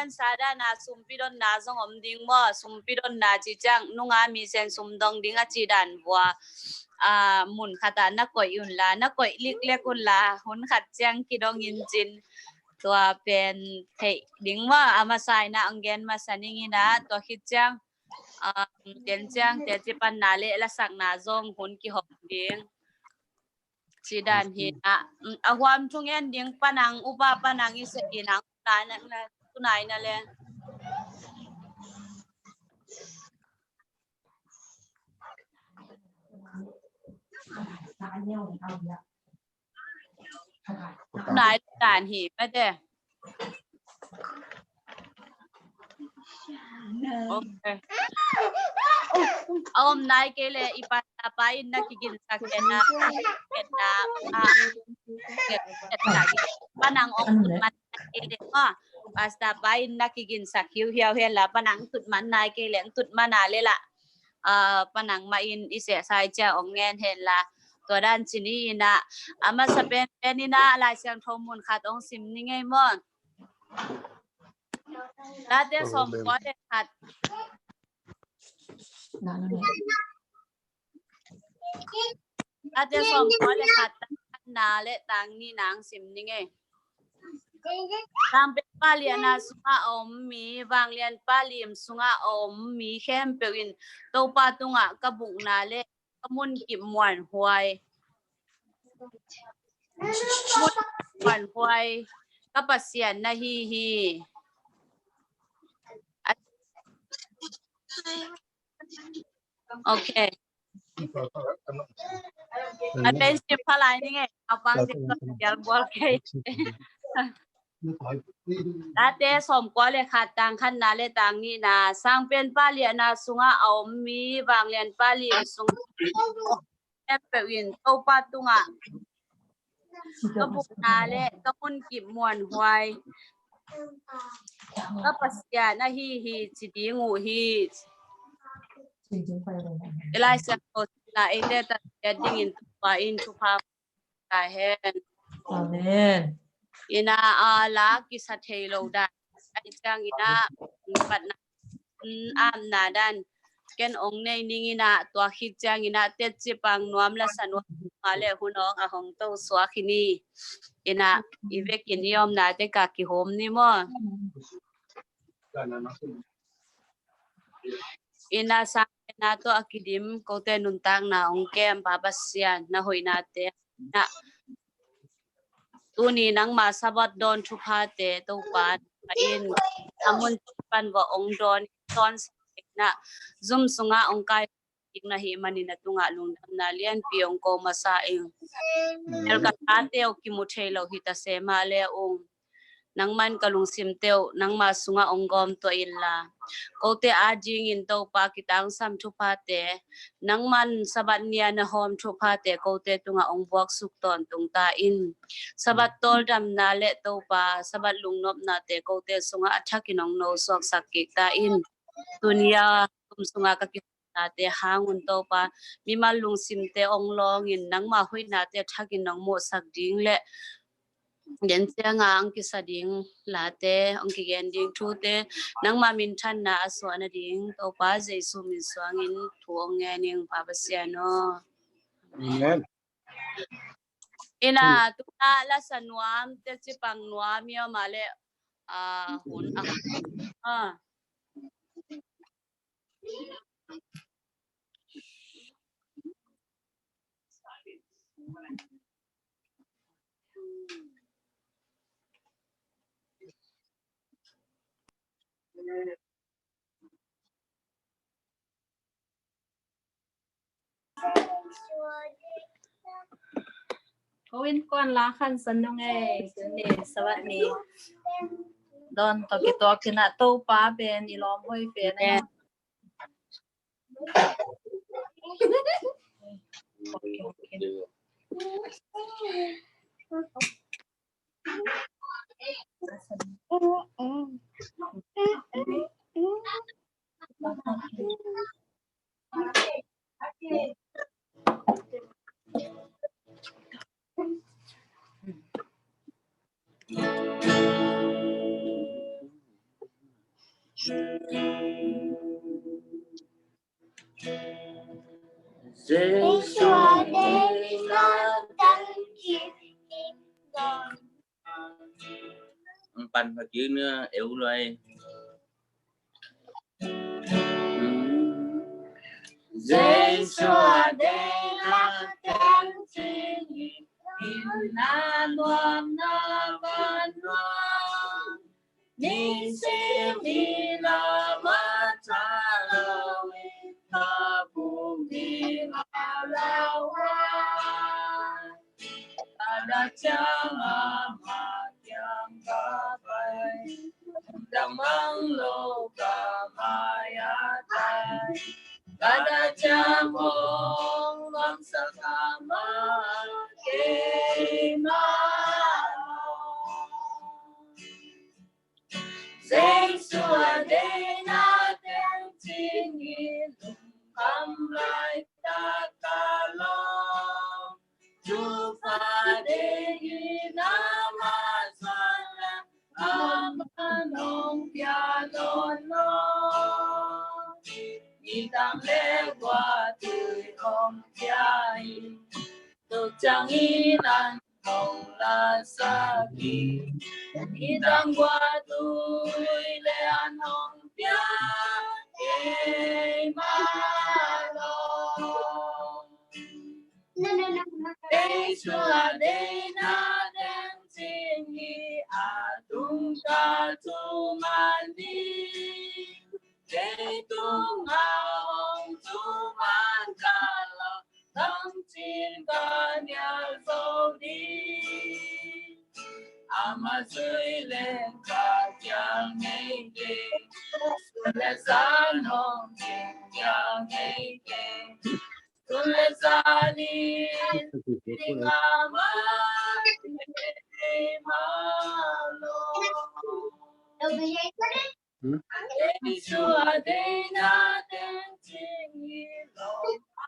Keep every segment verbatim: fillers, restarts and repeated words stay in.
Sa dan a sumpi donna zong om ding maw, sumpi donna ci ciang nunga mi sen sum dong ding a ci dan vua. A, mun khat ah na koih unla, na koih liklek unla, hun khat ciang kidong in cin. Tua pen theih ding maw, a masa in ah ong gen masa ning in ah, tua khit ciang, um, den ciang teci panna le lasakna zong hun kihong ding. Ci dan hi na, um, a huam thungen ding panang upa panang i se hi na, tunai na, tunai na le. Nai dan hi mate. Okay. A om nai kei le i pasta pa in na kiginsak kei na, kei na, a, kei na, panang om man nai kei le, a, pasta pa in na kiginsak hiuhiau hen la, panang tut man nai kei le, tut man a le la. A, panang mah in i sehsa i cia ong ngen hen la. Tua dan ci ni in ah, a masa penpen in ah Lai Siangtho mun khat ong sim ni ngei maw. Late sawm kua le khat. Late sawm kua le khat, tang khatna le tang nihna ong sim ni ngei. Sangpen pa lianna sungah a om mi, vanglian pa lim sungah a om mi khempeuh in Topa tungah ka bukna le ka munkip muanhuai. Munkip muanhuai ka Pasian na hi hi. Okay. A pen sim phalai ni ngei, a pang sim to sial bual kei. Late sawm kua le khat, tang khatna le tang nihna. Sangpen pa lianna sungah a om mi, vanglian pa lim sungah khempeuh in Topa tungah ka bukna le ka munkip muanhuai ka Pasian ahi hi ci ding uh hi. I Lai Siangtho na eite tan dingin Topa in thupha ta hen. Amen. Ina a la kisa thei lo dan. Ai ciang ina patna, mm, amna dan ken ong nei ning ina, tua khit ciang ina teci pang nuam la sa nuam ma le hun ong a hong to suak hi ni. Ina i vekin i omna te ka kihom ni maw. Ina sangpenna tawh a kidim kote nuntakna ong kem Pa Pasian na hoihnate na. Tuni nangma Sabbath dawn thuphate Topa in a mun pan va ong dawn, dawn sak na zum sunga ong kai ding na hih manin a tungah lungdamna lianpi ong ko masa ing. Elkatate uh kimu thei lo hi ta se mah le ung. Nangman ka lungsimte uh nangma sungah ong gawm tuah inla. Kote adingin Topa kitangsam thuphate, nangman Sabbath nia na hawm thuphate kote tungah ong buaksuk tawntung ta in. Sabbath tawldamna le Topa Sabbath lungnopnate kote sungah a thakin ong nosuaksak kik ta in. Tunia kum sungah ka ki nate hang un Topa, mimal lungsimte ong lawngin nangma hoihnate thakin nong muhsak ding le den cianga ong kisa ding late, ong kigen ding thute nangma minthanna a suah nading Topa Jesu min suangin thu ong ngen ing Pa Pasian aw. Amen. Ina tuna lasa nuam teci pang nuam ia ma le, a, hun a, a. Ko in kuan la khan san nung ei, tuni Sabbath ni dawn tawh kituak in a Topa pen i lawm hoih pen a. Jesu a deihna tangki. Ang pan pha kik na eu lai. Jesu a deihna tangki. Ina nuam na van nuam. Ning sim hi na ma ta lo in na bu mi ma la wa. Ka da ciang a ma kiang ka pai. Dang mang lo ka ma ya tai. Ka da ciang hong ngam sa ka ma kei ma lo. Jesu a deihna teng cing hi lungkham laitak ka lawm. Topa deih hi na ma suan la ama nong pia nawn lo. Nidang le gua tui hong pia hi. Tuk ciang hi nan hong la sak hi. Nidang gua tui le an hong pia kei ma lo. Jesu a deihna teng cing hi a tung ka tu man ni. Kei tung a hong tu man ka lo. Tang cin ka nial zo ding. Ama zui leng ka kiang ngei keng. Sun le zan hong kiang ngei keng. Sun le zan in ding ama ngei ma lo. Jesu a deihna teng cing hi lo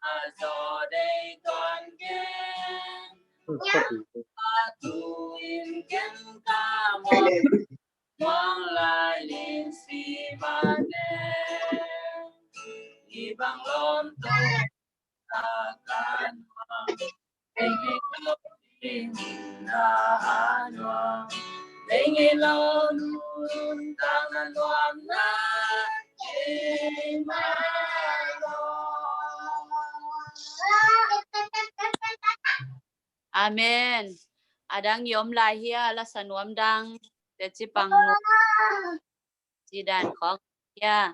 a zo dei tuan keng. Tua tu in ken ka muang, muang lai ling si ma ne. I bang lom to Amen. A dang i om lai hia, lasa nuam dang, teci pang nuam. Ci dan khawng hia.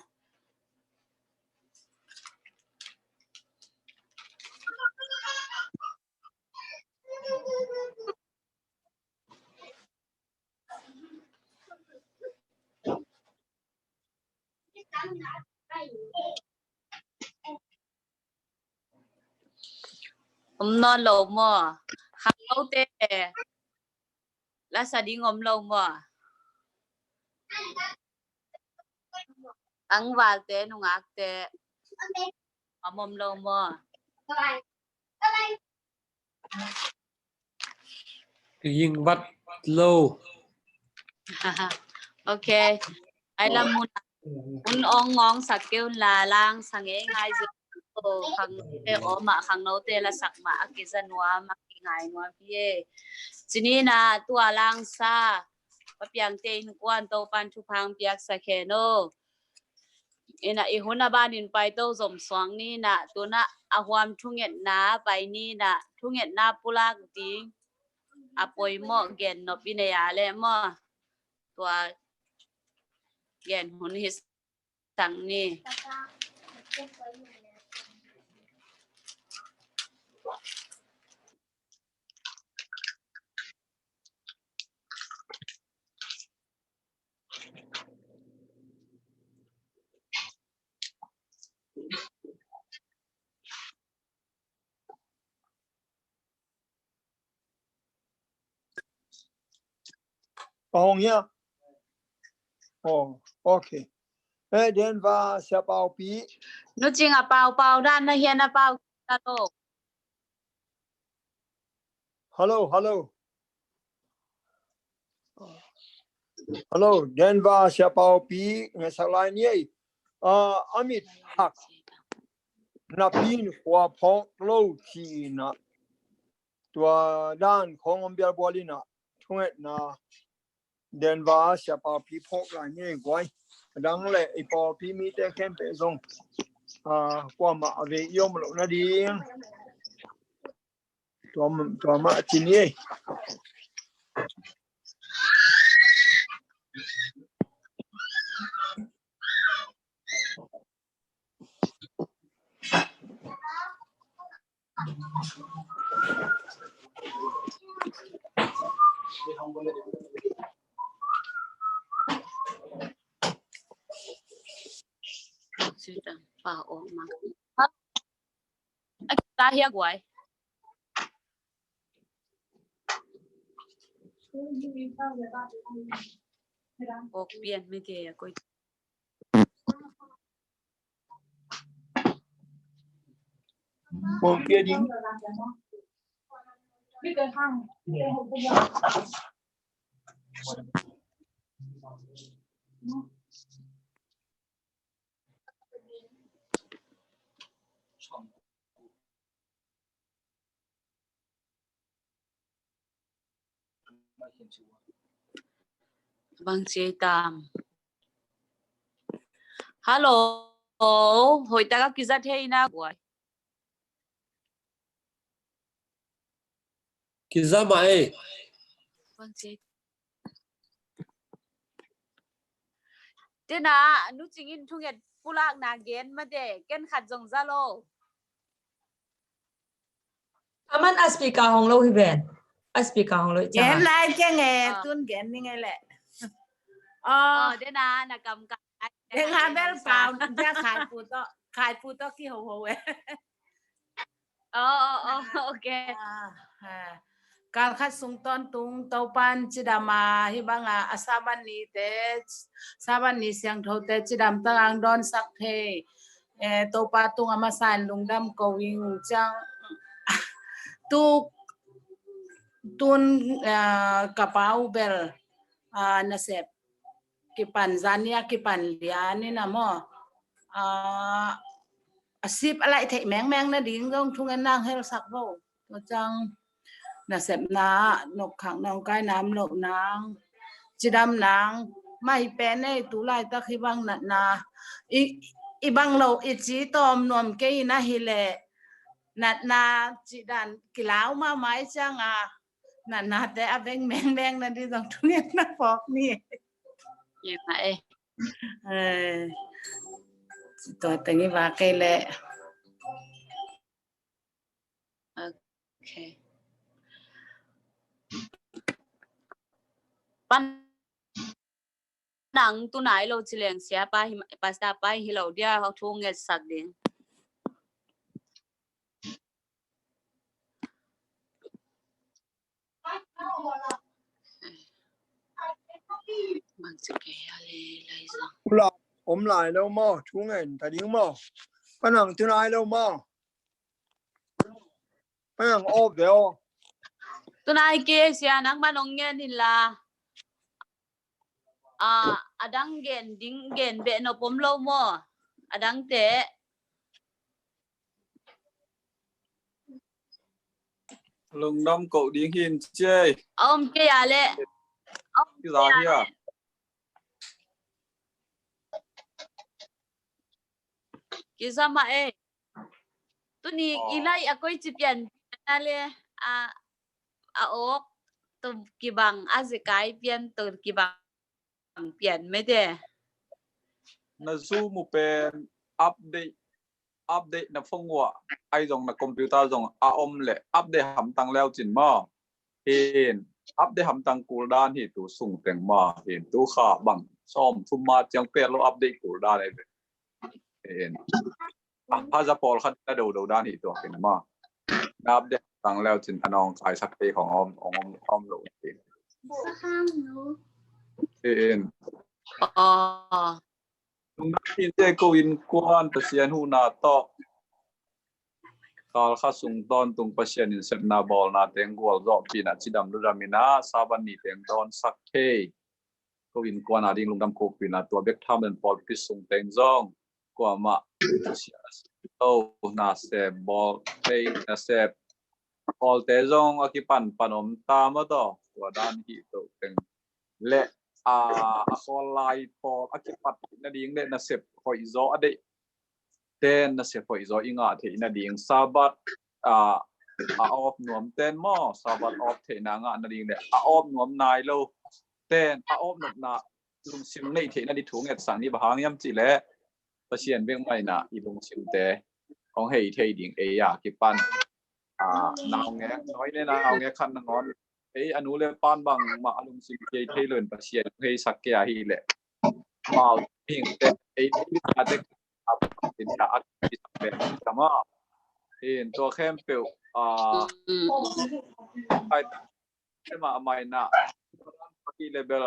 Om nawn lo maw? Khangnote lasa ding om lo maw? Tangvalte, nungakte om om lo maw? Ging vat lo. Ok. Ai lam mun un ong ngawng sak kei un la, lang sa ngei ngai zel. Khangnote om a, khangnote la sak mah a kiza nuam a, kingai nuam hi e. Ci ni na, tua lang sa, Pa Piangte innkuan Topan thupha piaksa khen o. Ina i hun a banin paito zom suang ni na, tuna a huam thungetna pai ni na, thungetna pulak ding a poimawh gen nop i nei a leh maw? Tua gen hun hi sang ni. Pahong hia? Oh, ok. Eh, den va sia Pau Pi. Nu Cing a pau pau dan na hian a pau ta lo. Hello, hello. Hello, Denver, Sia Pau Pi, ngai sa lai ni ei. Ah, a mit hak. Napi in khua phawk lo ci-in ah. Tua dan khawng om bialbual in ah. Thungetna Denver, Sia Pau Pi phawk lai ni ei guai. A dang le i pawlpi mite khempeuh zong. Ah, kuamah a vei i om loh nading. Tua, tua mah ci ni ei. A kita hia guai. Ok, pian mete a koi. Ok, pian ding. Bang ci tam. Hello. Hoih taka kiza thei na guai. Kiza mah ei. Bang ci. Tena, nu cingin thunget pulakna gen mate, ken khat zong za lo. Aman a speaker hong lo hi ven. A speaker hong lo i cang. Gen lai keng e, tun gen ni ngei le. Oh, tena, na kam ka. Deng ha bel pau, ja khai pu to, khai pu to ki ho ho e. Oh, oh, oh, ok. Kal khat sung tawntung Topan cidam a, hih bang a, a Saban ni te, Saban ni siangtho te cidam tang ang dawnsak thei. Eh, Topa tung a masa in lungdam ko ing ciang. Tu, tun, ah, ka pau bel, ah, nasep kipan zania kipan lian in a maw. Ah, a sip a laih theih mengmeng nading zong thungen nang helsak vo. Tua ciang nasepna, nokkhak nongkai nam loh nang, cidam nang, mai pen ei tu laitak hih bang natna, i, i bang lo i ci tawm nuam kei in ahi leh, natna cidan kilau mahmah i ciang a, natnate a veng mengmeng nading zong thungen na phawk ni. Tua teng i va kei leh. Ok. Pan nang tu nai lo ci leng sia pa hi, pasta pa hi lo dia, ho thu ngetsak ding. Om lai lo maw, thu ngen ta ding maw? Pan nang tu nai lo maw? Pan nang off de o. Tu nai ke sia nang man ong ngen in la. A, a dang gen ding, gen beh nop om lo maw? A dang te. Lungdam ko ding hin ciei. A om kei a le. Kiza hia. Kiza mah e. Tuni i lai a koi ci pian pian a le, a, a ok to kibang, a zekai pian to kibang pian mete. Na Zoom uh pen update, update na phone uh ah, ai zong na computer zong a om le update hamtang leu cin maw. Hin update hamtang kul dan hi tu sung teng maw. Hin tu kha bang sawm thum ma ciang pel lo update kul dan ei ve. Hin a haza pawl khat na do do dan hi tu a kin maw. Na update hamtang leu cin a nong kaisak te khong om, om, om lo. Hin. Nungna in te ko innkuan Pasian huhna tawh kal khat sung tawntung Pasian in sepna bawlna teng gualzawhpihna cidam ludam in a Saban ni teng dawnsak thei. ko innkuan a ding lungdam kokpina tua bek tham in pawlpi sung teng zong kuamah thusia a si lo, nasep bawl thei, nasep bawlte zong a kipanpan om ta maw taw, tua dan hi to teng le a, a khawl lai pawl a kipat nading le nasep hoih zaw a deih ten nasep hoih zaw i ngah theih nading, Sabbath a, a off nuam ten maw, Sabbath off theihna ngah nading le a off nuam nai lo ten a off nopna lungsim nei theih nading thu ngetsak ni. Bang hang hiam cih leh Pasian bek mah in a i lungsimte hong hei thei ding ei a kipan a, naungek, noi le naungek khat nangawn ei a nu le pan bangmah a lungsim kei thei lo in Pasian hong heisak kei ahih leh mau hingte ei thei ding a tek a pakin a a kisak pen kama in tua khempeuh a, ai, mah a maina hi le bel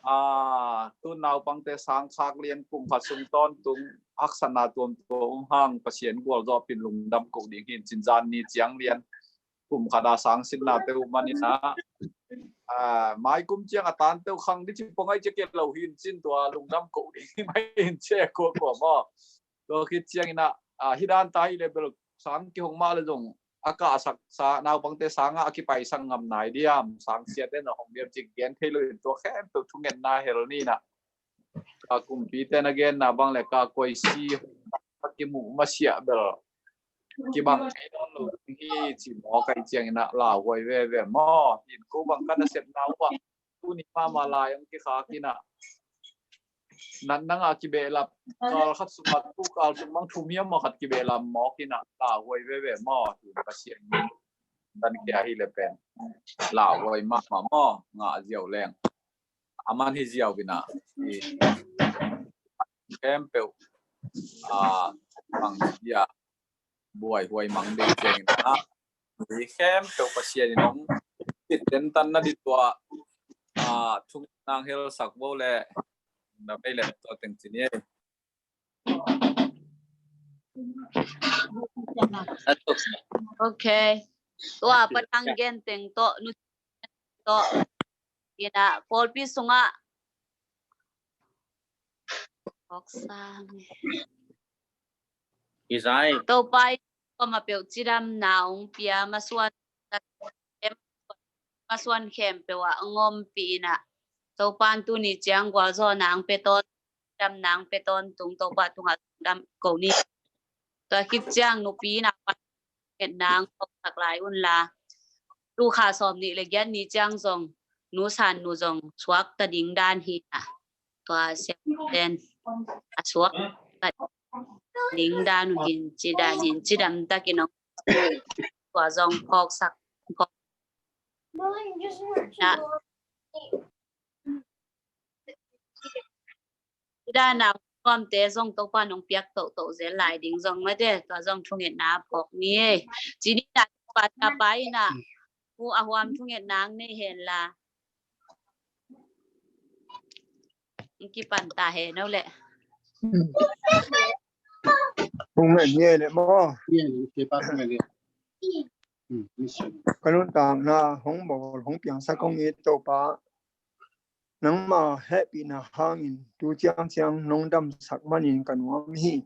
a, tu naupangte sang khak lian kum khat sung tawntung haksatna tuamtuam um hang Pasian gualzawhpih lungdam ko ding hi in cin zan ni ciang lian kum khat a sang sinnate uh manin a, a, mai kum ciang a tante uh khang ding ci pong ai ci kei lo hi in cin tua lungdam ko ding hi mai in ci kua kua maw. Tua khit ciangin a, a, hi dan ta hi le bel sang kihong mah le zong a kahsak sa naupangte sanga a kipaisak ngam nai diam, sang siate na hong diam ci gen thei lo in tua khempeuh thungetna hel ni na. Ka kumpite na genna bang le ka koisi a kimuh masiah bel kibang thei nawn lo ding hi ci maw, kai ciangin a lauhuai veve maw. In ko bang ka nasepna uh ah tuni mahmah lai hong kikhak in a, natna ngah kibehlap kal khat sungah tu kal sung bang thum hiam maw khat kibehlap mawk in a lauhuai veve maw. Tun Pasian min dan kia hi le pen lauhuai mahmah maw, ngah ziau leng. A man hi ziau in a, i khempeuh a, bang zia buaihuai mang ding ciangin a, mi khempeuh Pasian in hong it tentan na ding tua a, thungetna hong helsak bo le na vei le tua teng ci ni ei. Ok. Tua patang gen teng tawh nu tawh in a pawlpi sungah Topa in kuamah peuh cidamna hong pia, masuan, masuan khempeuh ah hong ompih in a, Topa in tuni ciang gualzawhna hong pia tawn, cidamna hong pia tawntung Topa tungah lungdam ko ni. Tua khit ciang nupi naupang ngetna hong phawksak lai un la, Lukha sawm nih le giat ni ciang zong Nu San Nu zong suakta ding dan hi na. Tua siaten a suakta ding dan uh hin ci dan hin cidam takin hong tua zong phawksak phawk na. Cidamna nuamte zong Topa nong piak tohtoh zel lai ding zong mate, tua zong thungetna phawk ni ei. Ci ni na, pa ta pa in a, pu a huam thungetna ang nei hen la. Kipan ta hen o le. Thunget ni ei le maw. Ka nuntakna hong bawl hong piangsak hong it Topa, nangma hehpihna hangin tu ciangciang nong damsak manin ka nuam hi.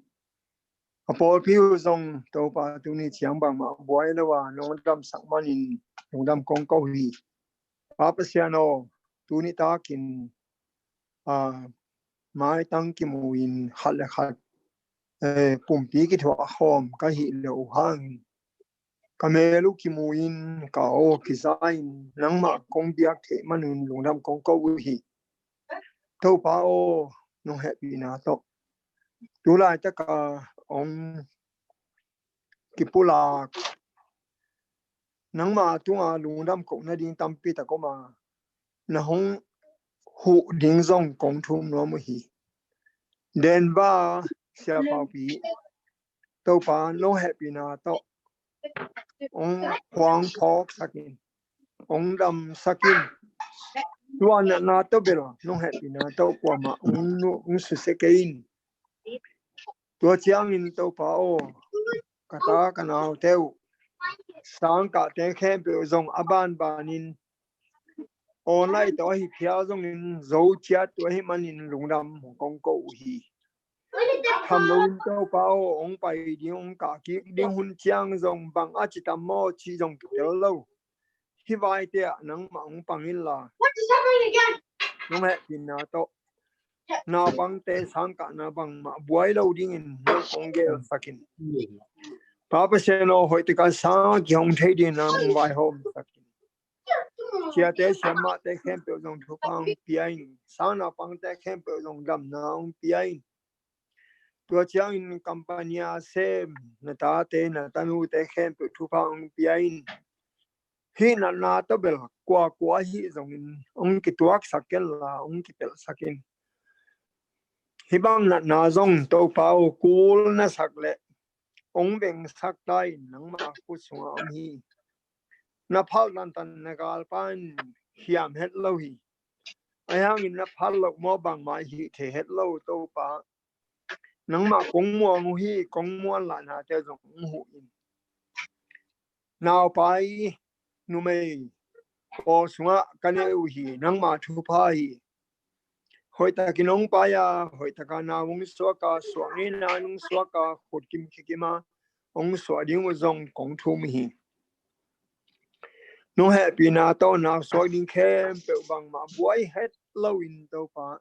A pawlpi uh zong Topa tuni ciang bangmah buai lo a nong damsak manin lungdam kong ko hi. Pa Pasian aw, tuni takin a, maitang kimu in khat le khat, eh, pumpi kithuah khawm ka hih loh uh hangin ka mel uh kimu in ka aw kiza in nangmah kong biak theih manun lungdam kong ko uh hi. Topa aw, nong hehpihna tawh tu laitaka hong kipulak nangma tunga lungdam kohna ding tampi tak om a, na hong huh ding zong kong thum nuam uh hi. Denva siapaupi Topa nong hehpihna tawh hong huang phawksak in, hong damsak in. Tua natna tawh bel nong hehpihna tawh kuamah hong nu-, hong susia kei in. Tua ciangin Topa aw, ka ta ka naute uh, sangkahte khempeuh zong a banbanin online tawh ahi phial zongin Zo ciat uh ahih manin lungdam kong ko uh hi. Tham loin Topa aw, hong pai ding, hong kah kik ding hun ciang zong bang a ci tam maw cih zong kitel lo. Hih vaite ah nangmah hong pang inla, nong hehpihna tawh naupangte sangkahna bangmah buai lo dingin nang hong gelsak in. Pa Pasian aw, hoih takin sang a kihong thei dingin nang hong vaihawmsak in. Siate siamahte khempeuh zong thupha hong pia in. Sang naupangte khempeuh zong damna hong pia in. Tua ciangin company a sem na tate na tanute khempeuh thupha hong pia in. Hih natna tawh bel kuakua ahi zongin hong kituaksak kenla hong kipelhsak in. Hih bang natna zong Topa aw, kul na sak leh hong vengsak ta in, nangmah khut sungah om hi. Na phal tantan na galpa in hiam het lo hi. Ahi hangin na phal loh maw bangmah hih thei het lo Topa. Nangmah kong muang uh hi, kong muan lahnate zong hong huh in. Naupai numei pawl sungah ka nei uh hi, nangmah thupha hi. Hoih takin hong pai a, hoih takin nau hong suak a, suak ngeina hong suak a, khut kim kikim a hong suah ding uh zong kong thum hi. Nong hehpihna tawh nau suak ding khempeuh bangmah buai het loin Topa,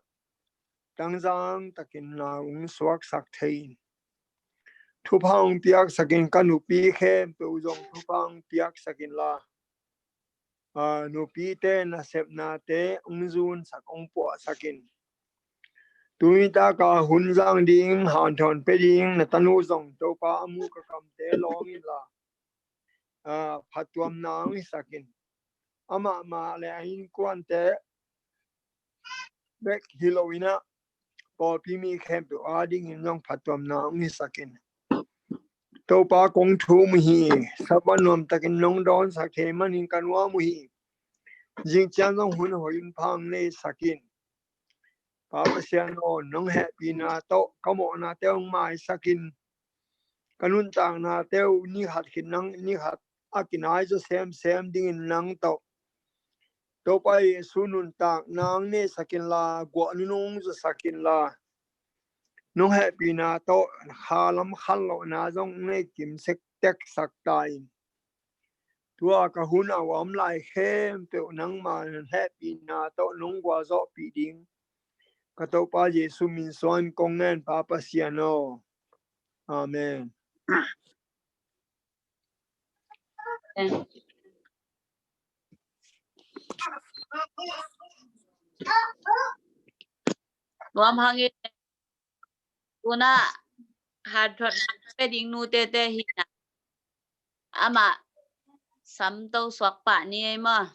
tangzang takin nau hong suaksak thei in. Thupha hong piaksak in, ka nupi khempeuh zong thupha hong piaksak inla, a, nupite nasepnate hong zunsak, hong puahsak in. Tuni taka hun zang ding, hanthawn pia ding na tanu zong Topa a mu ka kamte lawng inla, a, phattuamna hong hisak in. Amah mah le a innkuante bek hi loin ah, pawlpi mi khempeuh adingin zong phattuamna hong hisak in. Topa kong thum uh hi, Sabbath nuam takin nong dawnsak thei manin ka nuam uh hi. Zing ciang zong hun hoih hun pha hong neisak in. Pa Pasian aw, nong hehpihna tawh ka mawhnate hong maisak in. Ka nuntaknate uh ni khat khit nang, ni khat a kinai zaw semsem dingin nang tawh, Topa Jesu nuntakna hong neisak inla, guah nunung zawsak inla, nong hehpihna tawh khalam khanlohna zong nei kim sekteksak ta in. Tua ka hun a om lai khempeuh nangma hehpihna tawh nong gualzawhpih ding ka Topa Jesu min suangin kong ngen, Pa Pasian aw. Amen. Nuam hangin tuna hanthawn pia ding nutete hi na, amah samto suak pah ni ei maw.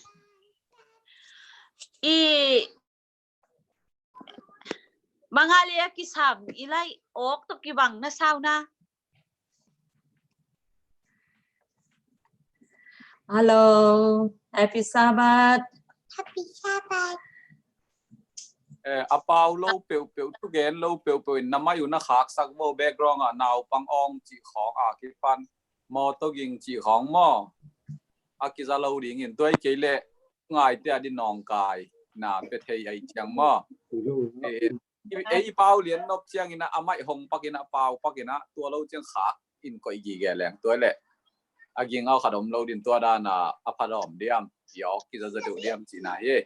I bang a le a kisam i lai awk tawh kibang na sau na. Hello, happy Sabbath. Happy Sabbath. Eh, a pau lo peuhpeuh, thugen lo peuhpeuh in na mai uh na khaksak vo, background ah naupang awng cih khawng a kipan mawtaw ging cih khawng maw, a kiza lo dingin, tua hi kei leh ngaite a din nawngkai na pia thei ahi ciang maw. Eh, eh, i pau lian nop ciangin a, a maih hong pakin a, pau pakin a, tua lo ciang khak in koih gige leng, tua leh a ging au khat om lo din, tua dan a a pha dawm diam, i awk kizaza deuh diam cihna hi.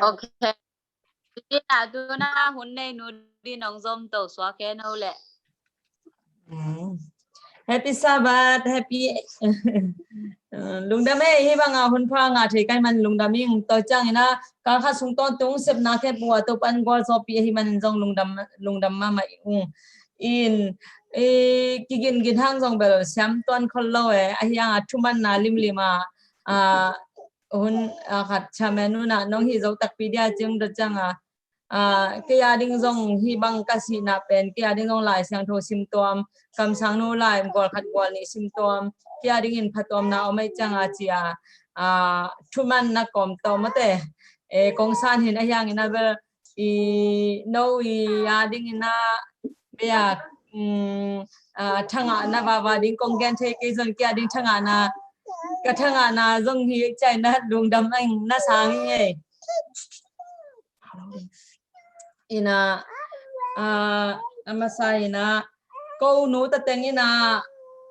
Ok. Ina tuna hun nei nu din hong zom to suak hen ho leh. Mm. Happy Sabbath, happy, uh, lungdam ei, hi banga hun pha nga thei kai man lungdam ing. Tua ciangin a, ka kha sung tawntung sepna khe pua to pan gualzawhpih hi manin zong lungdam, lungdam mahmah ung. In, i, kigin gin hang zong bel siam tuan khol lo e, ahi hanga thumanna limlim a, a, hun, a, khat chairman nuna nong hi zo takpi dia ciang da ciang a, a, kei a ding zong hi bang ka sihna pen, kei a ding zong Lai Siangtho sim tuam, kamsang nu lai gual khat gual nih sim tuam, kei a dingin phatuamna om ei ciang a ci a, a, thumanna kawm tawm a te, e, kong san hin ahi hangin a bel, i no i a dingin a bia, um, a, thangahna vava ding kong gen thei kei zon, kei a ding thangahna Ka thangahna zong hi ciai na lungdam ang na sang hi ngei. Ina, ah, a masa ina, ko nu ta teng ina,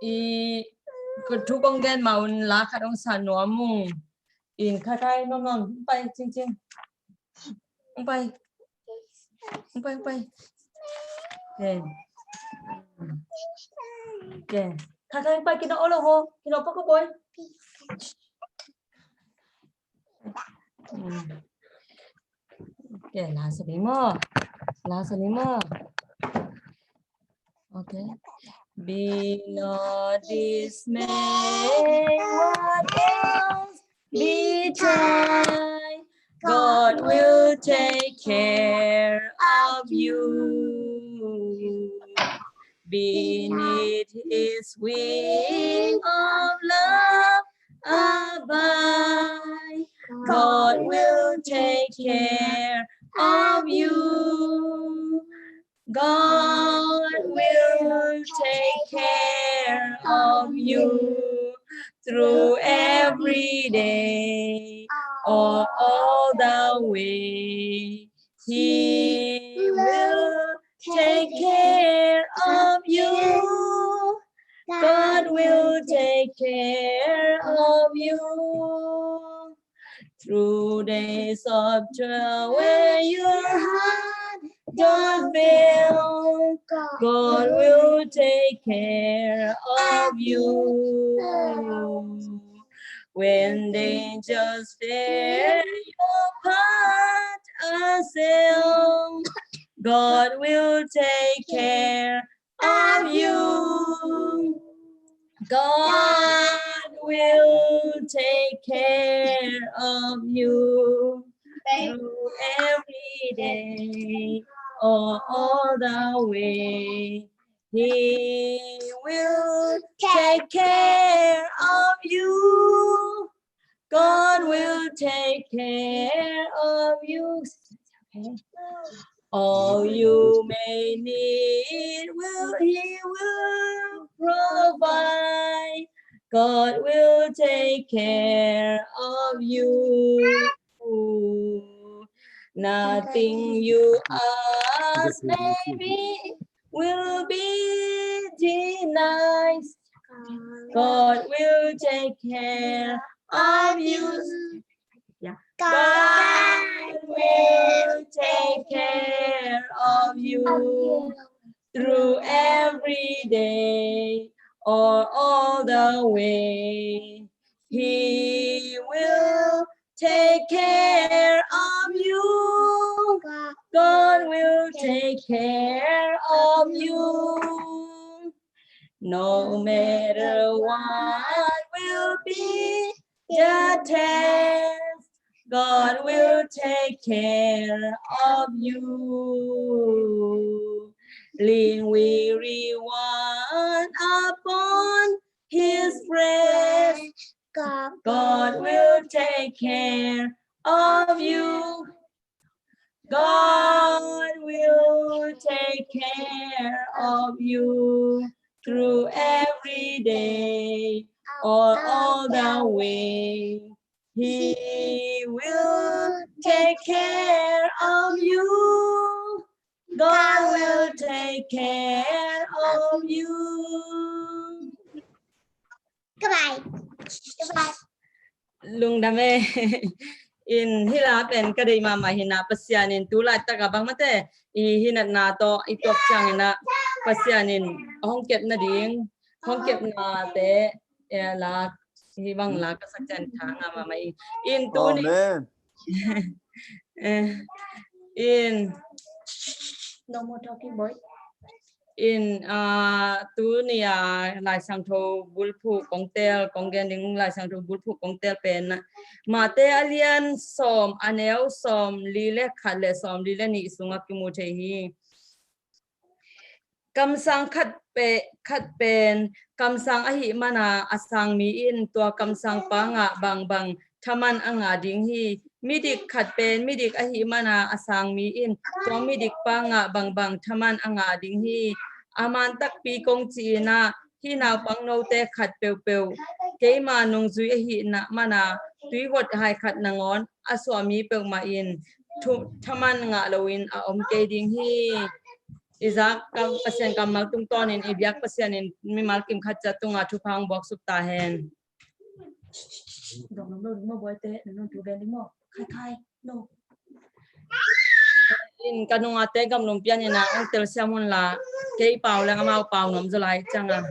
i, ko thu kong gen ma un la khat ong sa nuam ung. In kha khai nuam nuam, pai cing cing. Ong pai. Ong pai, ong pai. Khe. Khe. Kha khai ong pai, kino olo ho. Kino pa ko boy. Khe, la sa ni mo. La sa ni mo. Okay. Be not dismayed, what else betide? God will take care of you. Beneath his wing of love abide. God will take care of you. God will take care of you through every day or all the way. He will take care of you. God will take care of you. Through days of trial where your heart doth fail, God will take care of you. When dangers tear your path assail, God will take care of you. God will take care of you through every day or all the way. He will take care of you. God will take care of you. All you may need will He will provide. God will take care of you. Nothing you ask maybe will be denied. God will take care of you. Yeah. God will take care of you through every day or all the way. He will take care of you. God will take care of you. No matter what will be the test, God will take care of you. Lean weary one upon His breast. God will take care of you. God will take care of you through every day or all the way. He will take care of you. God will take care of you. Goodbye. Goodbye. Lungdam e. In hih la pen ka deih mahmah hi na, Pasian in tu laitak a bang mate i hinatna tawh i tuak ciangin ah Pasian in a hong kep nading, hong kepnate, eh, la, hih bang la ka sak ciang tha ngah mahmah hi. In tuni, amen. Eh, in, no more talking, boy. In, ah, tuni a Lai Siangtho bulphuh kong teel, kong gen ding Lai Siangtho bulphuh kong teel pen Mate a lian sawm, a neu sawm li le khat le sawm li le nih sungah kimu thei hi. Kamsang khat pe, khat pen kamsang ahih mana a sang mi in tua kamsang pa ngah bangbang thaman a ngah ding hi. Midik khat pen midik ahih mana a sang mi in tua midik pa ngah bangbang thaman a ngah ding hi. A man takpi kong ci-in ah Hih naupang note khat peuhpeuh keima nungzui ahih manin tuivot hai khat nangawn a suah mi peuhmah in thu, thaman ngah loin a om kei ding hi. I zak kam, Pasian kammal tungtawnin i biak Pasian in mimal kim khat ciat tungah thupha hong buaksuk ta hen. In ka nungate gamlum pian in ah, ong telsiam hun la, kei pau leng amau pau nuam zaw lai ciang a.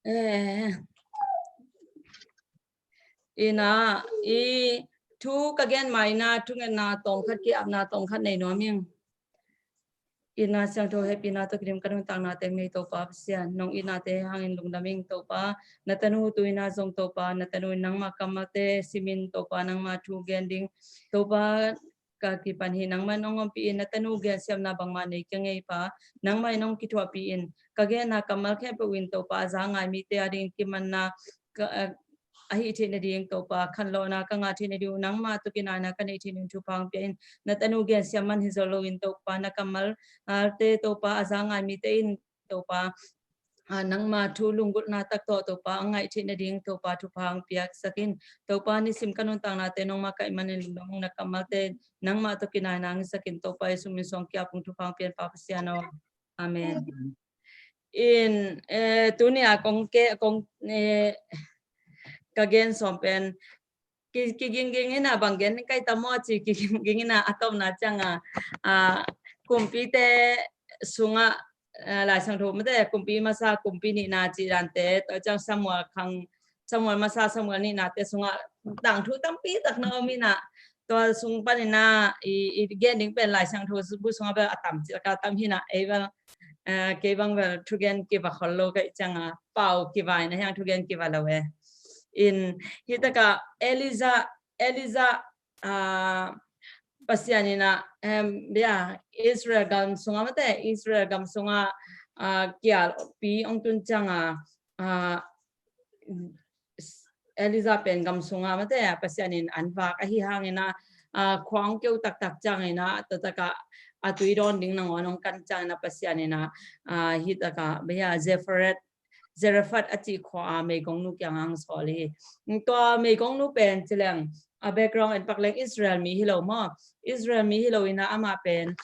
Eh, ina, i thu ka gen ma ina, thungetna tawmkhat, ki-apna tawmkhat nei nuam ing. Ina siangtho hehpihna tawh kidim ka nuntakna teng nei Topa Pasian, nong itnate hangin lungdam ing Topa. Na tanu tu ina zong Topa, na tanu in nangma kammalte simin Topa, nangma thu gen ding Topa, ka kipan hi. Nangman ong ompih in, na tanu gensiamna bangmah nei kei ngei Pa. Nangmah in ong kithuahpih in, ka genna kammal khempeuh in Topa, a za ngai mite a ding kimanna ka, eh, a hih theih nading Topa, khanlawhna ka ngah theih nading uh, nangmah tawh kinaina ka neih theih nading thupha hong pia in. Na tanu gensiam man hi zo loin Topa, na kammal, ah, te Topa, a za ngai mite in Topa, ah, nangma thu lunggulhna tak tawh Topa, a ngaih theih nading Topa, thupha hong piaksak in. Topa, nisim ka nuntaknate nongmah ka ih manin lungdam ung, na kammalte nangmah tawh kinaina hong hisak in. Topa Jesu min suang ki-ap ung, thupha hong pia in Pa Pasian aw. Amen. In, eh, tuni a kong ke, kong, eh, ka gen sawm pen ki, kigingging ina, bang gen kai ta maw ci, kigingging ina, a tawpna ciang a, ah, kumpite sungah, ah, Lai Siangtho mate, kumpi masa, kumpi nihna ci dante, tua ciang Samuel khang, Samuel masa, Samuel nihnate sungah tangthu tampi tak na om ina, tua sung panin a i, i gen ding pen Lai Siangtho bu sungah bel a tam ci ka tam hi ina, ei bel, eh, kei bang bel thugen kiva khol lo ka ih ciang a, pau kiva ina, hiang thugen kiva lo e. In, hi taka Elijah, Elijah, ah, Pasian ina, em, bia, Israel gam sungah mate, Israel gam sungah, ah, kialpi ong tun ciang a, ah, Elijah pen gam sungah mate, Pasian in an vak ahi hangin a, ah, khua ong keu taktak ciangin a, tua taka a tui dawn ding nangawn ong kan ciangin a, Pasian in a, ah, hi taka, bia, Zepharet, Zarephath a cih khua a meigongnu kiangah hong sawl hi. Tua meigongnu pen ci leng, a background en pak leng Israel mi hi lo maw? Israel mi hi lo ina, amah pen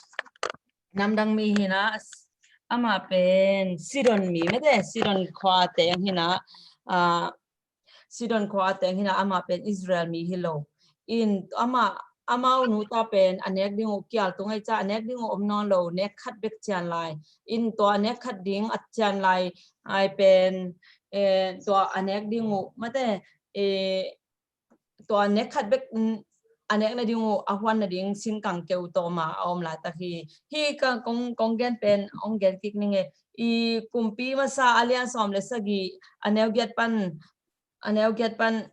namdang mi hi ina, amah pen Sidon mi mate, Sidon khua teng hi ina, ah, Sidon khua teng hi ina, amah pen Israel mi hi lo. In amah, amau nu ta pen a nek ding uh kial tung ai ca, a nek ding uh om nawn lo, nek khat bek cian lai. In tua a nek khat ding a cian lai ai pen, eh, tua a nek ding uh mate, eh, tua a nek khat bek, mm, a nek nading uh a huan nading singkang keu tawma a om laitak hi. Hi ka kong, kong gen pen ong gen kik ning e. I Kumpi Masa a lian sawm le sagih, a neu giat pan, a neu giat pan,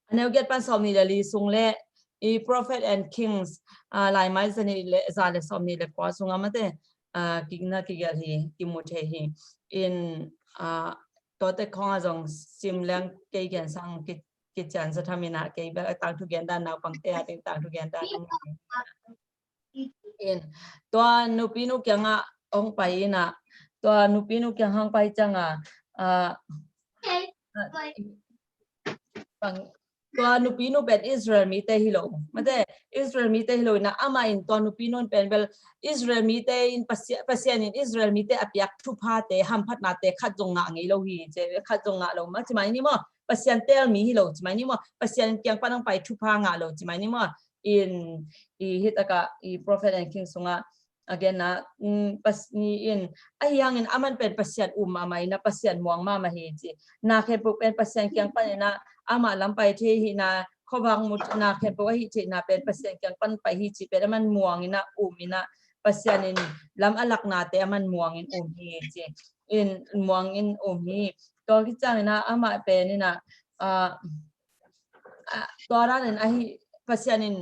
a neu giat pan sawm nih le li sung le i Prophet and Kings, ah, Laimai za nih le, za le sawm nih le kua sungah mate, ah, kikna kigelh hi, kimu thei hi. In, ah, tuate khawngah zong sim leng kei gen sang ki, kician za tham ina, kei bek a tangthu gen dan, naupangte a ding tangthu gen dan. In, tua nupinu kiangah hong pai ina, tua nupinu kiangah hong pai ciang a, ah, bang, tua nupinu pen Israel mite hi lo. Mate, Israel mite hi lo ina, amah in tua nupinu pen bel Israel mite in Pasia-, Pasian in Israel mite a piak thuphate, hamphatnate khat zong ngah ngei lo hi, ci, khat zong ngah lo mah, ci mai ni maw? Pasian teel mi hi lo, ci mai ni maw? Pasian kiang pan hong pai thupha ngah lo, ci mai ni maw? In, i hi taka i Prophet and King sungah, a gen a, mm, pas ni in, ahi hangin aman pen Pasian um mahmah in a, Pasian muang mahmah hi ci. Na khempeuh pen Pasian kiang panin a, amah lam pai thei hi na, khuavak mu na khempeuh ahi thei na pen Pasian kiang pan pai hi ci pen aman muang in a, um in a, Pasian in lam a laknate aman muang in um hi ci. In muang in um hi. Tua khit ciangin a amah pen in a, ah, ah, tua dan in ahi, Pasian in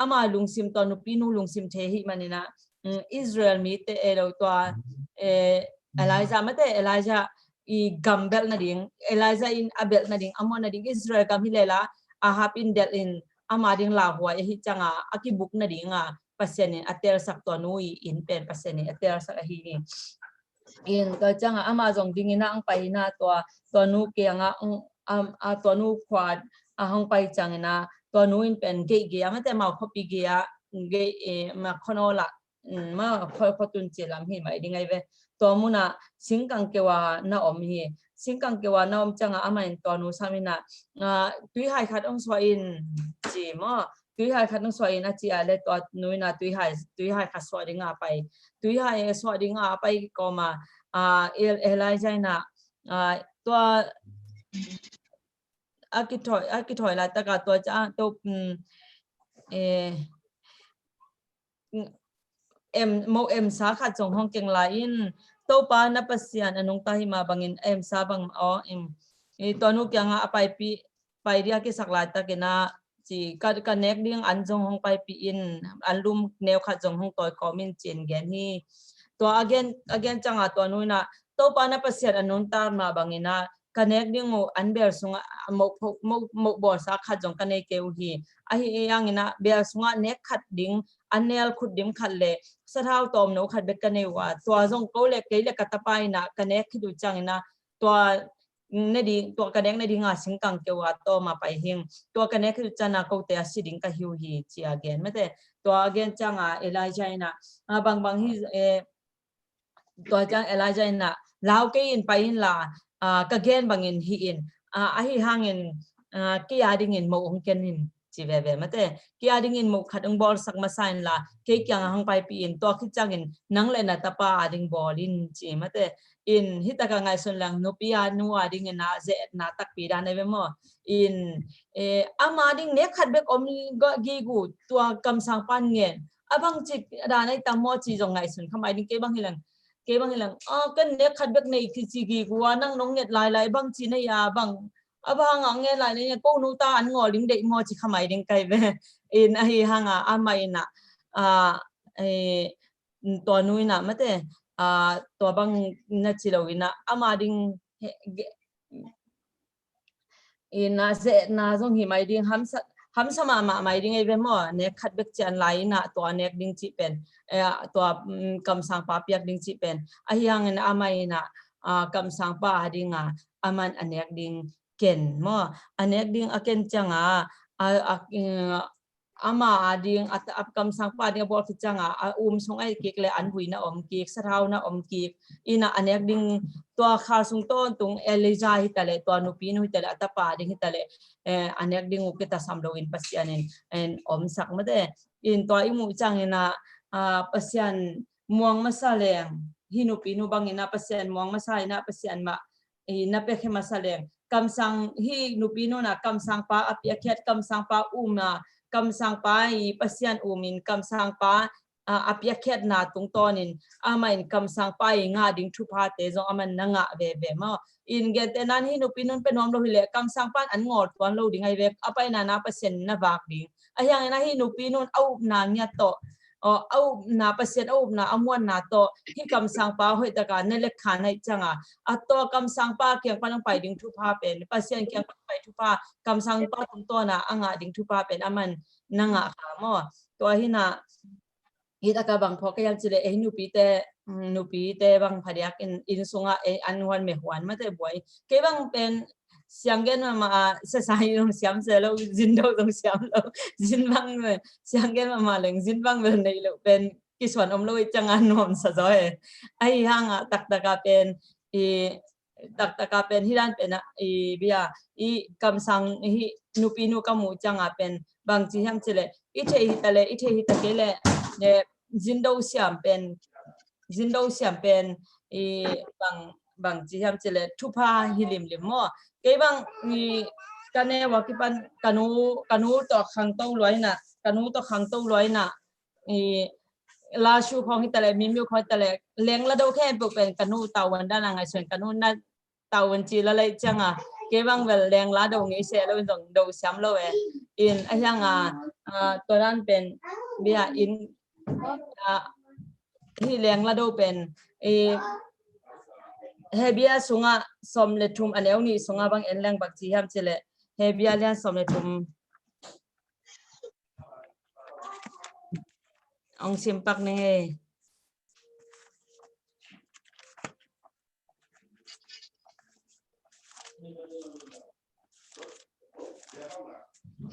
ama lungsim, tua nupinu lungsim thei hi manin a, mm, Israel mite e lo tua, eh, Elijah mate, Elijah i gam belh nading, Elijah in a belh nading, a muan nading, Israel gam hi lela, Ahab in delh in ama ding lauhuai ahi cianga, a kibuk nading a, Pasian in a telsak tua nu i inn pen Pasian in a telsak ahi hi. In tua cianga ama zong ding in a ang pai in a tua, tua nu kianga, mm, am, a tua nu khua a hong pai ciangin a, tua nu in pen gei gei a mate mau khuapi gei a, gei, eh, ma khono la, mm, ma khua, khua tun ci lam hi mai ding ai ve. Tua mun a singkang keu a na om hi. Singkang keu a na om cianga ama in tua nu sam in a, ah, tuihai khat hong suah in ci maw. Tuihai khat hong suah in a ci a le tua nu in a tuihai, tuihai khat suah ding a pai. Tuihai suah ding a pai kawma, ah, El-, Elijah in a, ah, tua a kithawi, a kithawi laitaka tua ca, tua, mm, eh, em, mo emsa khat zong hong keng lai in, Topa na Pasian a nungta hi mah bangin emsa bang aw, em, i tua nu kianga a paipih, pai dia kisak laitakin a ci, ka, ka nek ding an zong hong paipih in, an lum neu khat zong hong tawi kawm in ci-in gen hi. Tua a gen, a gen cianga tua nu in a, Topa na Pasian a nungta mah bangin a, ka nek ding uh an bel sungah moh, moh, moh bawlsa khat zong ka nei kei uh hi. Ahi hangin a bel sungah nek khat ding, an nel khut dim khat le sathau tawmno khat bek ka nei uh a, tua zong ko le kei le ka tapa in a ka nek khit uh ciangin a, tua ne ding, tua ka nek ne ding a singkang keu a tawm a pai hing. Tua ka nek khit uh ciangin a kote a si ding ka hi uh hi ci a gen mate. Tua a gen cianga Elijah in a, a, bangbang hi, eh, tua ciang Elijah in a, lau kei in pai in la, ah, ka gen bangin hi in, ah, ahi hangin, ah, kei a dingin moh hong ken in ci veve mate. Kei a dingin moh khat hong bawlsak masa in la, kei kiang a hong paipih in, tua khit ciangin nang le na tapa a ding bawl in ci mate. In hi taka ngaihsun leng nupi a nu a dingin a ze-etna takpi dan ai ve maw. In, eh, ama ding nek khat bek om gig uh, tua kamsang pan ngen. A bang ci dan ai tam maw ci zong ngaihsun kha mai ding, kei bang hi leng. Kei bang hi leng, ah, kan nek khat bek nei ki ci gig uh a, nang nong nget lailai bang ci nei a bang. A bang a ngen lai nei ko nu ta an ngawl ding deih maw ci kha mai ding kai ve. In ahi hanga ama in a, ah, eh, tua nu in a mate, ah, tua bang na ci lo in a ama ding he, ge, in a ze-etna zong hi mai ding, hamsa, hamsa mahmah mai ding ei ve maw, nek khat bek cian lai in a tua nek ding cih pen, eh, tua, mm, kamsangpa piak ding cih pen. Ahi hangin ama in a, ah, kamsangpa a ding a, aman a nek ding ken maw, a nek ding a ken cianga, a, a, mm, ama a ding, a, a kamsangpa ding a bawl khit cianga, a um sung ai kik le an vui na om kik, sathau na om kik, in a a nek ding tua khal sung tawntung Elijah hi ta le, tua nupi nu hi ta le, a tapa ding hi ta le, eh, a nek ding uh kitasam lo in Pasian in, in omsak mate. In tua i muh ciangin a, ah, Pasian muang masa leng, hi nupi nu bangin a Pasian muang masa in a Pasian mah i na piakhia masa leng. Kamsang hi nupi nu in a kamsangpa a piakkhiat, kamsangpa um a, kamsangpa i Pasian um in kamsangpa, ah, a piakkhiatna tungtawnin ama in kamsangpa i ngah ding thuphate zong aman na ngah veve maw. In gente nan hi nupi nun pe nuam lo hi le kamsangpa in an ngawl tuan lo ding ai ve, a paina na Pasian na vak ding. Ahi hangin a hi nupi nun a upna ngiat tawh, aw, a upna, Pasian a upna a muanna tawh hi kamsangpa hoih taka na lekkha naih cianga, a tawh kamsangpa kiang pan ang pai ding thupha pen, Pasian kiang pan ang pai thupha, kamsangpa tungtawna a ngah ding thupha pen aman na ngah kha maw. Tua hi na, hi taka bang phawk ka hiam cih le, ei nupite, mm, nupite bang phadiak in, inn sunga ei an huan me huan mate buai. Kei bang pen sianggen mahmah a, sasa hi zong siam se lo, zindo zong siam lo, zin bang me, sianggen mahmah leng zin bang bel nei lo pen kisuan om lo i cianga nuam sa zaw e. Ahi hanga taktaka pen i, taktaka pen hi dan pen a, i bia, i kamsang hi nupi nu ka muh cianga pen bang ci hiam cih le, i thei hi ta le, i thei hi ta kei le, le zindo siam pen, zindo siam pen i bang, bang ci hiam cileh thupha hi limlim maw. Kei bang i ka neu a kipan ka nu, ka nu tawh khangto luaina, ka nu tawh khangto luaina i lasu khawng hi taleh, mimiu khawng hi taleh, leng lado khempeuh pen ka nu tavuan dana ngaihsun, ka nu na tavuan ci lalaih cianga kei bang vel leng lado ngei seh lo in zong do siam lo e. In a hianga tua dan pen bia in hi leng lado pen i Hebia sunga sawm le thum a neu nih sunga bang en leng bang ci hiam cileh Hebia lian sawm le thum ong simpak ni ngei.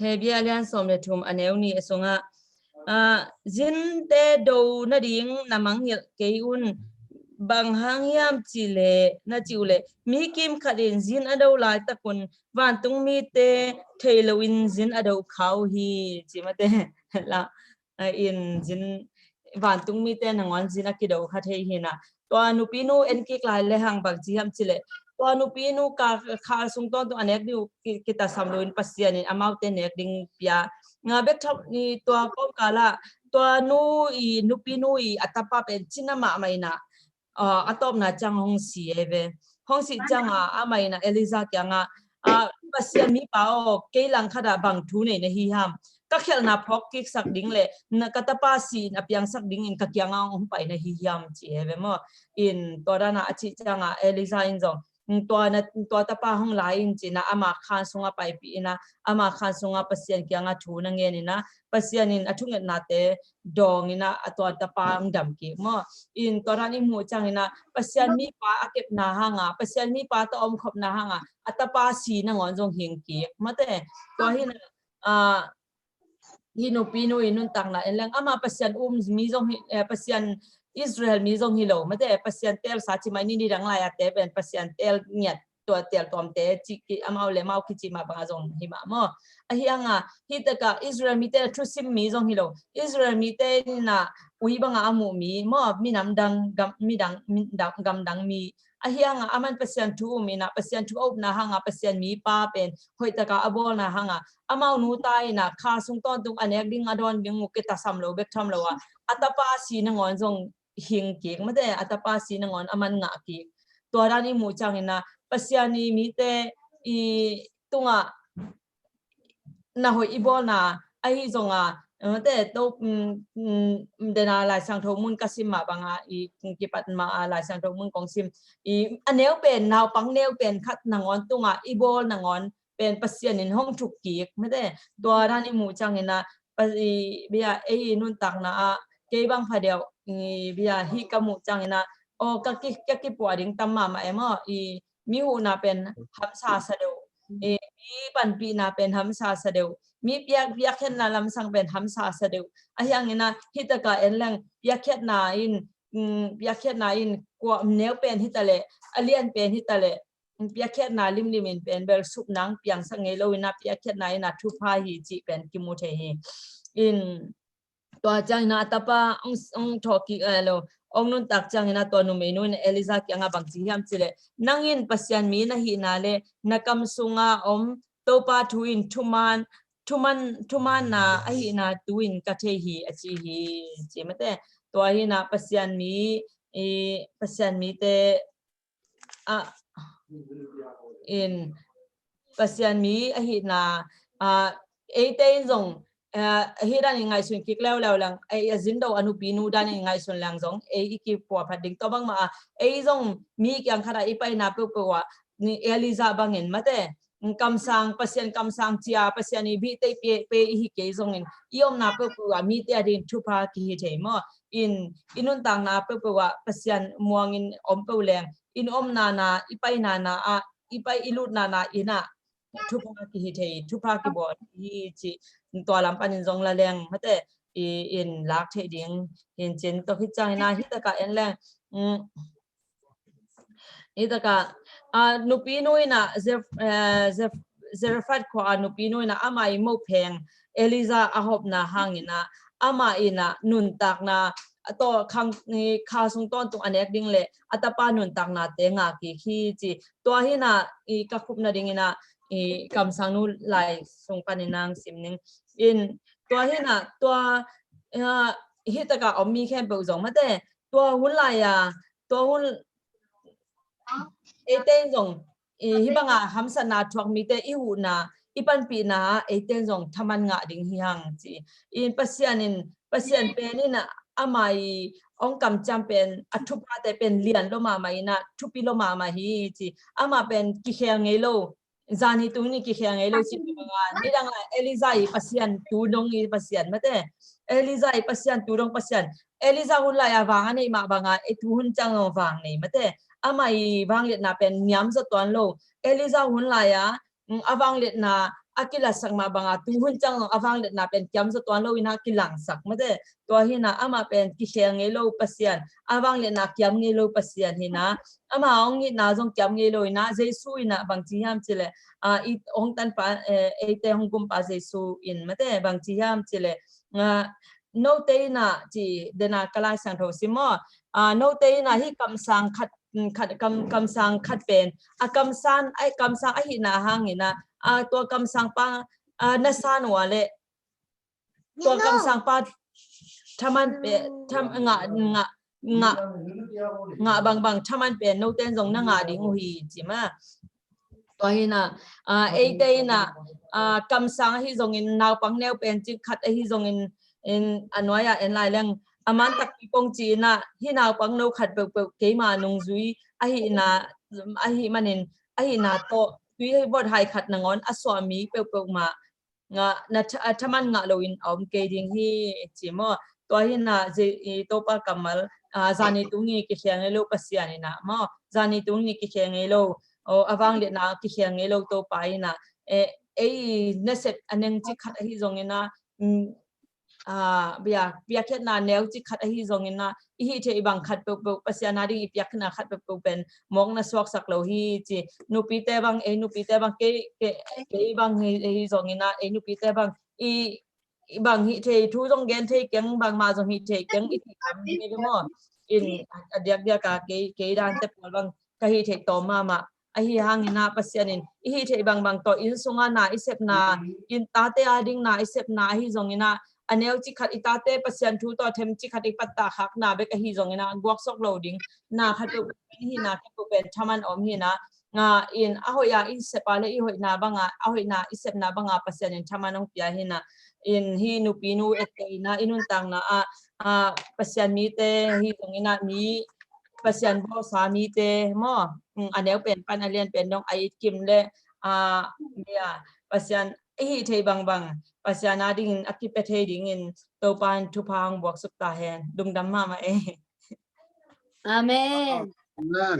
Hebia lian sawm le thum a neu nih a sungah zinte do nading na mangngilh kei un. Bang hang hiam cileh na ci uhleh mi kimkhat in zin a do laitakun vantung mite thei loin zin a do kha uh hi ci mate. La in zin vantung mite nangawn zin a kido kha thei hinah. Tua nupinu en kik lai le hang bang ci hiam cileh tua nupinu ka khal sung tawntung a nek ding uh kitasam loin Pasian in amaute nek ding pia. Nga bek thap ni tua kawmkalah tua nu i nupinu i a tapa pen cina mahmah inah a tawpna ciang hong si e ve. Hong si cianga amah inah Elijah kiangah Pasian mipa aw, kei langkhatah bang thu nei na hi hiam? Ka khialhna phawk kiksak ding le ka tapa si in a piangsak dingin ka kiangah hong pai na hi hiam ci e ve maw. In tua dana a cih cianga Elijah in zong tua tapa hong lai in cina ama khan sunga paipih ina ama khan sunga Pasian kianga thu na ngen ina Pasian in a thungetnate dawng ina a tua tapa hong dam kik maw. In tua dan i muh ciang ina Pasian mipa a kepna hanga Pasian mipa tawh omkhopna hanga a tapa si nangawn zong hing kik mate. Tua hina hi nupinu i nuntakna en leng ama Pasian um mi zong hi, Pasian Israel mi zong hi lo mate. Pasian telsa ci mai ni, ni dang lai a te pen Pasian tel ngiat tua tel tuamte ci ki amau le mau kici mah banga zong hi mah maw. A hianga hi taka Israel mite thusim mi zong hi lo. Israel mite ina ui banga a muh mi maw, minam dang gam, mi dang, mi dang, gam dang mi. A hianga aman Pasian thu um ina Pasian thu a upna hanga Pasian mipa pen hoih taka a bawlna hanga amau nu ta ina kha sung tawntung a nek ding a dawn ding uh kitasam lo bek tham lo a a tapa si nangawn zong hing kik mate. A tapa si nangawn aman ngah kik. Tua dan i muh ciang ina Pasian i mite i tungah na hoih i bawlna ahi zonga mate to dena Lai Siangtho mun ka sim mah banga i kipat mah a Lai Siangtho mun kong sim i a neu pen naupang neu pen khat nangawn tungah i bawl nangawn pen Pasian in hong thuk kik mate. Tua dan i muh ciang ina bia ei i nuntakna ah kei bang phadeuh bia hi ka muh ciang ina aw ka ki, ka kipuah ding tam mahmah e maw. I mi huhna pen hamsa sa deuh, mi panpihna pen hamsa sa deuh, mi piak, piakkhiatna lamsang pen hamsa sa deuh. A hiang ina hi taka en leng piakkhiatna in, piakkhiatna in kua neu pen hi taleh a lian pen hi taleh piakkhiatna limlim in pen bel sup nang piangsak ngei lo ina piakkhiatna ina thupha hi cih pen kimu thei hi. In tua ciang ina a tapa ong, ong thawh kik a lo ong nuntak ciang ina tua numeinu in Elijah kianga bang ci hiam cileh nang in Pasian mi na hihna le na kam sunga om Topa thu in thuman, thuman, thumanna ahihna tu in ka thei hi a ci hi ci mate. Tua hina Pasian mi i Pasian mite a in Pasian mi ahihna a eite in zong ahi dan i ngaihsun kik leuleu leng ei a zindo a nupinu dan i ngaihsun leng zong ei i kipuah phat ding tua bangmah a ei zong mi kiang khatah i paina peuhpeuh ah Elijah bangin mate kamsang Pasian kamsang cia Pasian i bihte pe, pe i hi kei zongin i omna peuhpeuh ah mite a ding thupha kihi thei maw. In i nuntakna peuhpeuh ah Pasian muangin om peuh leng in omna na i paina na ah i pai i lutna na ina thupha kihi thei, thupha kibawl hi ci. Tua lam panin zong la leng mate i in lak thei ding hin cin tok hi ciang ina hi taka en leng hi taka nupinu ina Zarephath khua a nupinu ina ama i mopheng Elijah a hopna hang ina ama ina nuntakna a tawh khang, i, kha sung tawntung a nek ding le a tapa nuntaknate ngah kik hi ci. Tua hi na, i, ka khupna ding ina, i, kamsang nu lai sung panin nang sim ning. In, tua hi na, tua, a, hi taka om mi khempeuh zong mate, tua hun lai a, tua hun eite in zong, i, hi banga hamsatna thuak mite i huhna, i panpihna, eite in zong thaman ngah ding hi hang ci. In Pasian in, Pasian pen in ama i ong kamciam pen a thupate pen lian lo mahmah ina, thupi lo mahmah hi ci. Ama pen kikhel ngei lo. Zani tung ni kikhel ngei lo ci banga. Nidang lai Elijah i Pasian tu dong i Pasian mate. Elijah i Pasian tu dong Pasian. Elijah hun lai a vang a nei mah banga, e tu hun ciang zong vang nei mate. Ama i vangliatna pen niam zaw tuan lo. Elijah hun lai a, mm, a vangliatna a kilatsak mah banga, tu hun ciang zong a vangliatna pen kiam zaw tuan lo ina kilangsak mate. Tua hi na ama pen kikhel ngei lo Pasian, a vangliatna kiam ngei lo Pasian hi na. Ama hong itna zong kiam ngei lo ina, Jesu ina bang ci hiam ci le, a, i hong tanpa, eh, eite hong gumpa Jesu in mate bang ci hiam ci le, a, note ina ci dena ka Lai Siangtho sim maw. A, note ina hi kamsang khat, khat, kam, kamsang khat pen, a kamsang, ai, kamsang ahihna hang ina, a, tua kamsang pa, a, na san ua le, tua kamsang pa thaman pe, tham, ngah, ngah, ngah, ngah bangbang thaman pen note in zong na ngah ding uh hi ci ma. Tua hi na, a, eite ina, a, kamsang ahi zongin naupang neu pen ci khat ahi zongin, in a nuai a en lai leng a man takpi kong ci ina, hi naupang no khat peuhpeuh keima nungzui ahihna, ahih manin, ahihna tawh tui vot hai khat nangawn a suah mi peuhpeuh mah nga, na tha-, a thaman ngah loin a om kei ding hi ci maw. Tua hi na, i, Topa kammal, a, zani tung ni kikhel ngei lo Pasian ina maw. Zani tung ni kikhel ngei lo, o, a vangliatna kikhel ngei lo Topa ina, e, ei nasep a neng ci khat ahi zong ina, mm, a, bia, biakhiatna neu ci khat ahi zong ina, i hih theih bang khat peuhpeuh, Pasian a ding i piakna khat peuhpeuh pen mawkna suaksak lo hi ci. Nupite bang, ei nupite bang, kei, kei, kei bang hi, hi zong ina, ei nupite bang, i, i bang hih thei, thu zong gen thei keng, bangmah zong hih thei keng, i hih kam hi maw. In, a diakdiak a kei, kei dante pawl bang ka hih theih tawm mahmah. Ahi hang ina Pasian in i hih theih bangbang tawh inn sunga na i sepna, inn tate a ding na i sepna ahi zong ina, a neu ci khat i tate Pasian thu tawh them ci khat i pattah khakna bek ahi zong ina, guaksok lo ding na khat peuh pen hi na, khat peuh pen thaman om hi na, nga in a hoih a i sep a le i hoihna banga, a hoihna i sepna banga Pasian in thaman hong pia hi na, in hi nupi nu ette ina, i nuntakna a, a, Pasian mite hi zong ina, mi Pasian bawlsa mite maw, mm, a neu pen pan a lian pen dong a it kim le, a, mia, Pasian i hih theih bangbang Pasian a dingin a kipia thei dingin Topa in thupha hong buaksuk ta hen. Lungdam mahmah e. Amen. Amen.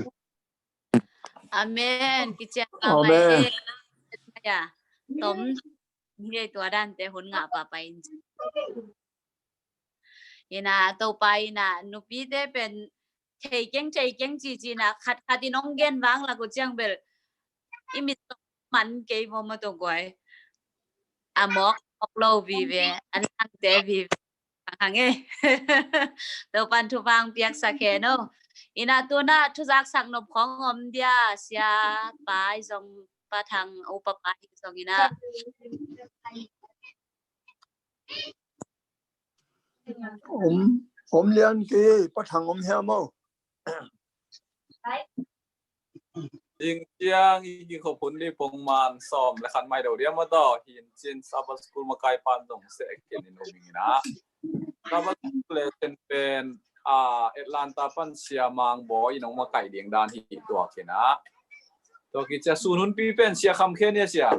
Amen. Kician mahmah e. Amen. Ya. Tom. Hi tua dante hun ngah papa in. Ina Topa ina nupite pen thei keng, thei keng ci ci na, khat khat in hong gen vang lak uh ciang bel i mit man kei maw maw tawh guai. A mawk, mawk lo vive, a nangte vive. Hang e. Topan thupha hong piaksak hen o. Ina tuna thuzaksak nop khong om dia, sia pai zong, Pa Thang, upa pai zong ina. Om, om lian kei, Pa Thang om hiam o. Zing ciang i kikhop hun li pongman sawm le khat mai do diam a taw, hin cin Sabbath School makai pan zong seh ken in um ing ina. Sabbath School lesson pen, a, Atlanta pan Sia Mang Bawi in hong makai ding dan hi tuak ina. Tua kicia sun hun pi pen Sia Kham Khen ia sia.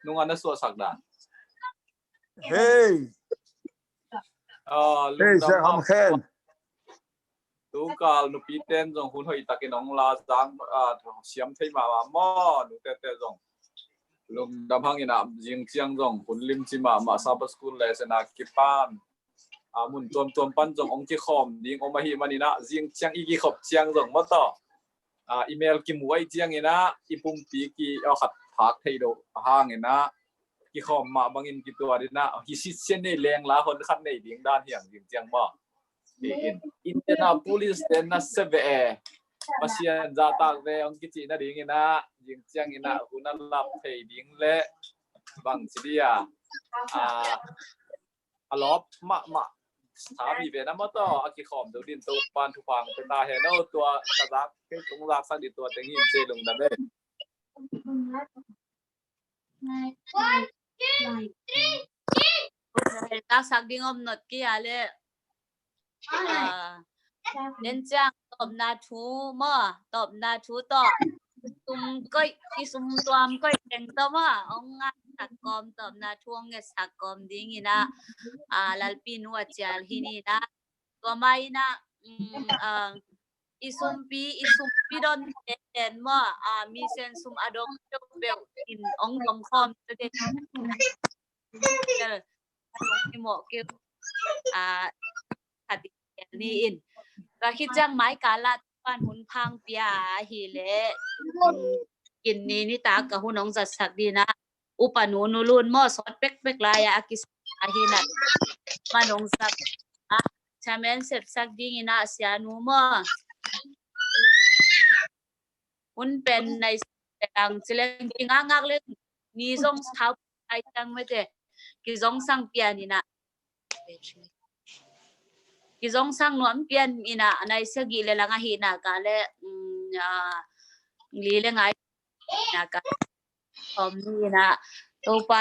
Nung ana suahsak dan. Hei. Ah, hei, lungdam Sia Kham Khen. Tukal nupi ten zong hun hoih takin hong la zang, ah, siam thei mahmah maw, nutete zong. Lungdam hang ina, zing ciang zong hun limci mahmah, Sabbath School lesson a kipan. Ah, mun tuamtuam pan zong hong kikhawm ding om ahih man ina, zing ciang i kikhop ciang zong maw taw. Ah, email kimu ai ciang ina, i pumpi ki, aw khat phak thei do hang ina, kikhawm mah bangin kituat ina, hi sitsia nei leng la hon khat nei ding dan hiang ding ciang maw. Indianapolis te na se ve e. Pasian zahtak ve hong kici nadingin ah, zing ciangin ah hun a lap thei ding le bang ci dia, a lawp mahmah sa mi ve na maw, tua a kikhawm deuh din Topan thupha hong pia ta hen aw. Tua ka zak, kei kong zaksak ding tua teng hi, ci lungdam e. Taksak ding om not kei a le. Nen ciang tawpna thu maw, tawpna thu tawh sum koih, i sum tuam koih teng tawh maw, hong ngahsak kawm, tawpna thu hong ngetsak kawm dingin ah, Lalpi nu a cial hi ni na. Tua mah in ah, i sumpi, i sumpi don ten maw, mi sen sum a dong peuhpeuh in hong dong khawm ta den. Tel i mawh keu a khat ni in. Tua khit ciang mai kal ah Topan hun pha hong pia ahih leh, kin ni nitak a hun hong zatsak ding ah, Upa Nu Nu Lun maw, sawt pekpek lai ah a kisa hi na, man hong zak a, chairman sepsak dingin ah Sia Nu maw, hun pen nai se lang ci leng, kingakngak leng ni zong sau lai ciang mete, kizong sang pian in ah, kizong sang nuam pian in ah, nai sagih le lang ahih nak leh, li le ngai nak leh, om ni in ah, Topa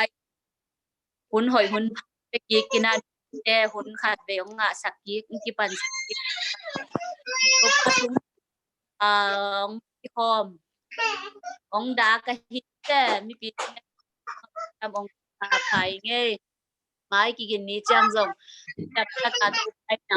hun hoih hun pha pia kik in ah, te hun khat vei hong ngahsak kik, hong kipansak kik. Topa tung, hong kikhawm, hong dak ahih teh mipi tam hong phai ngei. Mai kikin ni ciang zong, tak tak a tu pai na,